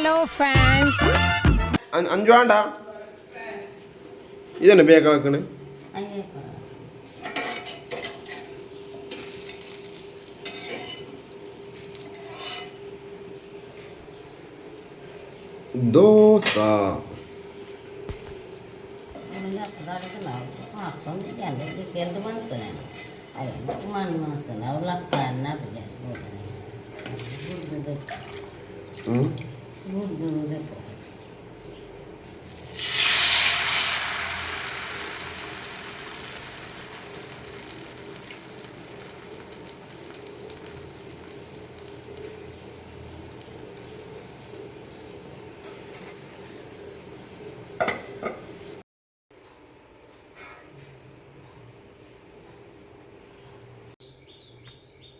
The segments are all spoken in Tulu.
Hello fans. Anju ಆಂಡ ಇದನ್ನು ಬೇಕಾಕಣೆ. ದೋಸಾ. ಹ್ಞೂ.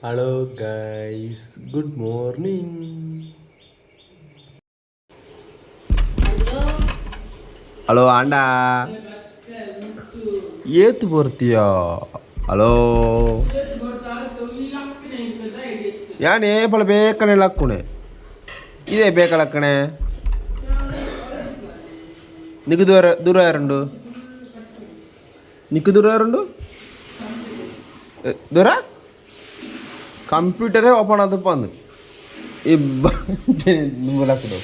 Hello guys, good morning. Hello ಆಂಡ, ಏತು ಬರ್ತೀಯಾ? ಹಲೋ, ಯಾನೇ ಬಳ ಬೇಕನೆ ಲಕ್ಕುಣೆ, ಇದೇ ಬೇಕ ಲಕ್ಕಣೆ. ನಿಕ್ಕು ದೂರ ದೂರ ಯಾರುಂಡು? ನಿಕ್ಕು ದೂರ ಯಾರುಂಡು? ದೂರ ಕಂಪ್ಯೂಟರೇ ಓಪನ್ ಆದಪ್ಪ ಅಂದು ಈ ಲಕ್ಕುಡು.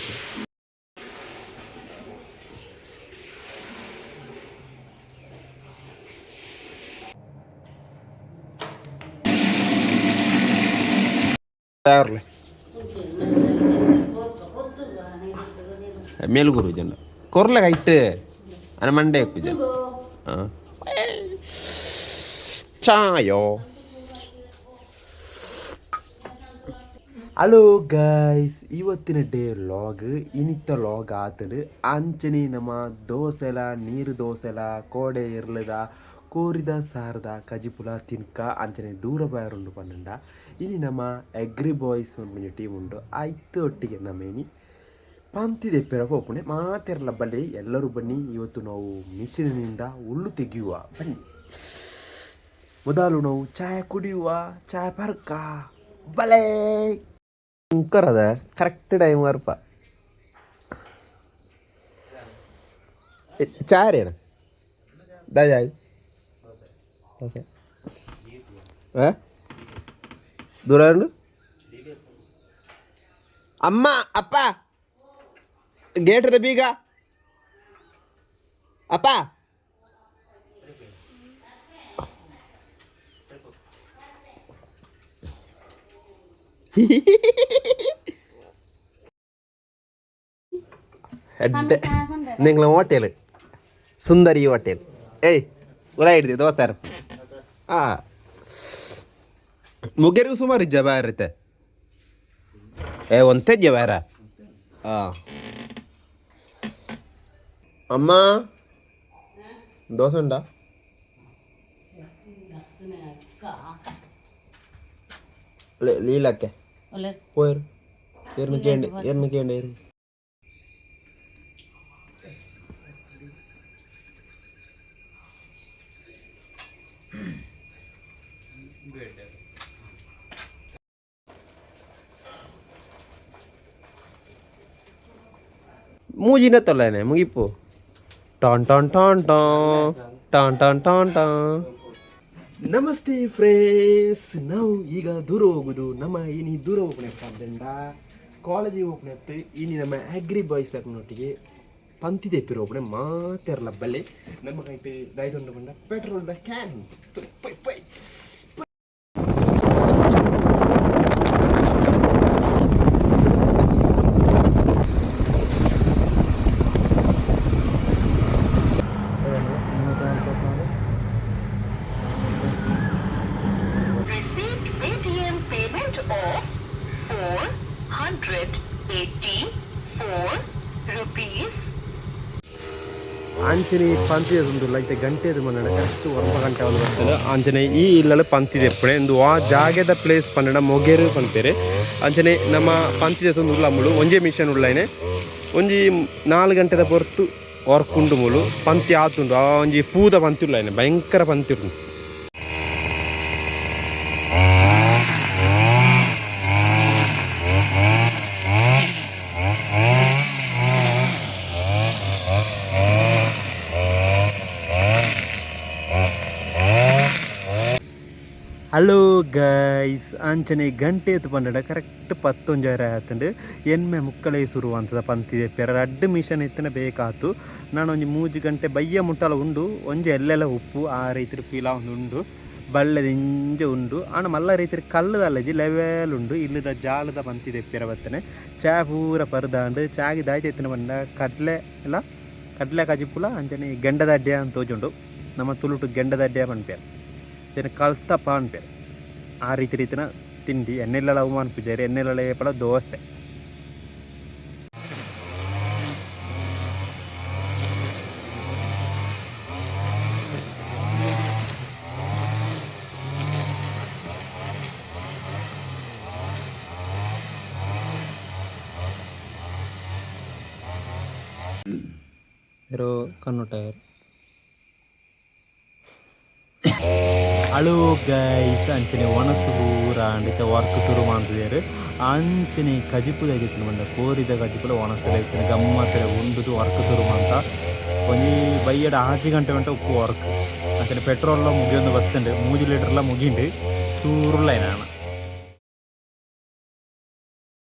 ತಯಾರ್ಲೆ ಮೇಲ್ಗುರು ಜನ ಕೊರ್ಲೆ ಕೈಟ್ ಅನ ಮಂಡೆ ಜನ. ಹಾಂ, ಚಾಯೋ. ಹಲೋ ಗಾಯ್ಸ್, ಇವತ್ತಿನ ಡೇ ಲಾಗ್ ಇನಿತ ಲಾಗ್ ಆತಡು. ಅಂಚನೆ ನಮ್ಮ ದೋಸೆಲ, ನೀರು ದೋಸೆಲ, ಕೋಡೆ ಇರ್ಲದ ಕೋರಿದ ಸಾರದ ಕಜಿಪುಲ ತಿನ್ಕ. ಅಂಚನೆ ದೂರ ಬಾಯರುಂಡು ಪನ್ನಂಡ ಇನಿ ನಮ್ಮ ಅಗ್ರಿ ಬಾಯ್ಸ್ ಪನ್ಪಿನ ಟೀಮ್ ಉಂಡು. ಐತು ಒಟ್ಟಿಗೆ ನಮ್ಮ ಇನಿ ಪಂತಿ ದೆಪ್ಪಿರ ಪೋಪುಣೆ. ಮಾತೆರ್ಲ ಬಲ್ಲಿ, ಎಲ್ಲರೂ ಬನ್ನಿ. ಇವತ್ತು ನಾವು ಮಿಷಿನಿಂದ ಹುಲ್ಲು ತೆಗೆಯುವ, ಬನ್ನಿ. ಮೊದಲು ನಾವು ಚಾಯ್ ಕುಡಿಯುವ, ಚಾಯ್ ಪರ್ಕ ಬಲೇ ಅದ. ಕರೆಕ್ಟ್ ಟೈಮ್ ಬರ್ಪ. ಚಾರೇನ ದಾಯ್. ಓಕೆ, ದೂರ ಉಂಡು. ಅಮ್ಮ, ಅಪ್ಪ, ಗೇಟ್ರದ ಬೀಗ ಅಪ್ಪ. ನಿಂಗಳ ಹೋಟೆಲ್, ಸುಂದರಿ ಹೋಟೆಲ್. ಏಯ್, ಉಳ ಹಿಡ್ದಿ ದೋಸೆ. ಆ ಮುಗೇರಿಗೂ ಸುಮಾರು ಇಜ್ಜ ಬಾರತ್ತೆ. ಏ, ಒಂತೆಜ್ಜ ಬಾರ. ಆ ಅಮ್ಮ, ದೋಸೆ ಉಂಟಾ? ಲೀಲಕ್ಕೆ പോയರು ಏರ್ನ ಕೇಂಡೆ, ಏರ್ನ ಕೇಂಡೆ, ಏರ್ನ. ಮೂಜಿನ ತೊಲ್ಲೇನೆ ಮುಗಿಪು. Tan tan tan tan tan tan tan tan. Namaste friends, ನಾವು ಈಗ ದೂರ ಹೋಗುದು. ನಮ್ಮ ಇನಿ ದೂರ ಹೋಗ್ಣೆ ಆದ್ದರಿಂದ ಕಾಲೇಜಿಗೆ ಹೋಗ್ಣೆ. ಇನಿ ನಮ್ಮ ಅಗ್ರಿ ಬಾಯ್ಸ್ ಒಟ್ಟಿಗೆ ಪಂತಿ ತೆಪ್ಪಿರ ಹೋಗ್ಣೆ. ಮಾತೆರ್ಲ ಬಲ್ಲೆ. ನಮ್ಮ ಕೈಟ್ ದೈದೊಂಡು ಬಂಡ petrol the can. Pi pi. Received Paytm payment of 484 rupees. ಅಂಚನೆ ಪಂತಿ ಉಂದುಲ್ಲ ಇತ್ತೆ ಗಂಟೆದು ಮನ್ನಡ ಕರೆಕ್ಟ್ 9 ಗಂಟೆ ಒಂದು ಬರ್ತದೆ. ಅಂಚನೆ ಈ ಇಲ್ಲಲು ಪಂತಿ ದೆಪ್ಪಣೆ. ಇಂದು ಆ ಜಾಗೆದ ಪ್ಲೇಸ್ ಪನ್ನಡ ಮೊಗೇರು ಪನ್ಪೇರು. ಅಂಚನೆ ನಮ್ಮ ಪಂತಿ ಉಲ್ಲ ಮುಳು ಒಂಜೇ ಮಿಷನ್ ಉಳ್ಳೈನೆ. ಒಂಜಿ 4 ಗಂಟೆದ ಪೊರ್ತು ವರ್ಕ್ ಉಂಡು. ಮುಳು ಪಂತಿ ಆತುಂಡು. ಆ ಒಂಜಿ ಪೂದ ಪಂತಿ ಉಳ್ಳೈನೆ, ಭಯಂಕರ ಪಂತಿ ಉಂಡು. ಹಲೋ ಗೈಸ್, ಅಂಚನೆ ಗಂಟೆ ಎತ್ತು ಪಂಡಡ ಕರೆಕ್ಟ್ ಪತ್ತೊಂಜಾರ ಆತುಂಡು. ಎನ್ಮೆ ಮುಕ್ಕಲೇ ಸುರು ಅಂತದ ಪಂತಿದೆ ಪೆರ ರಡ್ಡ್ ಮಿಷನ್ ಇತ್ತಿನ ಬೇಕಾತು. ನಾನು ಒಂಜಿ 3 ಗಂಟೆ ಬಯ್ಯ ಮುಟ್ಟಲ ಉಂಡು. ಒಂಜಿ ಎಲ್ಲೆಲ್ಲ ಉಪ್ಪು ಆ ರೈತರು ಫೀಲ್ ಉಂಡು. ಬಳ್ಳೆ ದಿಂಜ ಉಂಡು. ಆನ ಮಲ್ಲ ರೈತರು ಕಲ್ಲುದಲ್ಲಜಿ ಲೆವೆಲ್ ಉಂಡು. ಇಲ್ಲದ ಜಾಲದ ಪಂತಿದೆ ಪೆರ ಬತ್ತನೆ ಚಾ ಪೂರ ಪರ್ದಾಂಡು. ಚಾಗಿ ದಾಯ್ತ ಎತ್ತಿನ ಪಂಡ ಕಡಲೆ ಎಲ್ಲ ಕಡಲೆ ಕಜಿಪುಲ ಅಂಚನೆ ಗೆಂಡದ ಅಡ್ಡೆ ಅಂತ ತೋಜುಂಡು. ನಮ್ಮ ತುಳುಟು ಗೆಂಡದ ಅಡ್ಡೆ ಪನ್ಪೇರು, ಇದನ್ನು ಕಲ್ತಪ್ಪ ಅನ್ಪೇರು. ಆ ರೀತಿ ರೀತಿನ ತಿಂಡಿ ಎಣ್ಣೆಲ್ಲ ಅವಮಾನ ಪೂಜಾರಿ ಎಣ್ಣೆಲ್ಲ ಏಪಲ ದೋಸೆ. ಇರೋ ಕಣ್ಣು ಟೈರ್. ಹಲೋ ಗೈಸ್, ಅಂಚನೆ ಒಣಸು ಪೂರ ಅಂಡಿತ ವರ್ಕ್ ಶುರು ಮಾಡ್ತಿದ್ದಾರೆ. ಅಂಚನೆ ಕಜಿಪುದ ಇತ್ತು ಬಂದ ಕೋರಿದ ಕಜಿಪುಲ ಒಣಸಲ ಇತ್ತು. ಗಮ್ಮತ್ತಲೆ ಉಂಡುದು ವರ್ಕ್ ಶುರು ಮಾಡ್ತ ಒಂಜಿ ಬಯ್ಯಡ 6 ಗಂಟೆ ಗಂಟೆ ಉಪ್ಪು ವರ್ಕ್. ಅಂಚನೆ ಪೆಟ್ರೋಲ್ ಮುಗಿಯೊಂದು ಬತ್ತಂಡು, 3 ಲೀಟರ್ಲ ಮುಗಿಂಡು. ಚೂರುಲ್ಲ ನಾನು.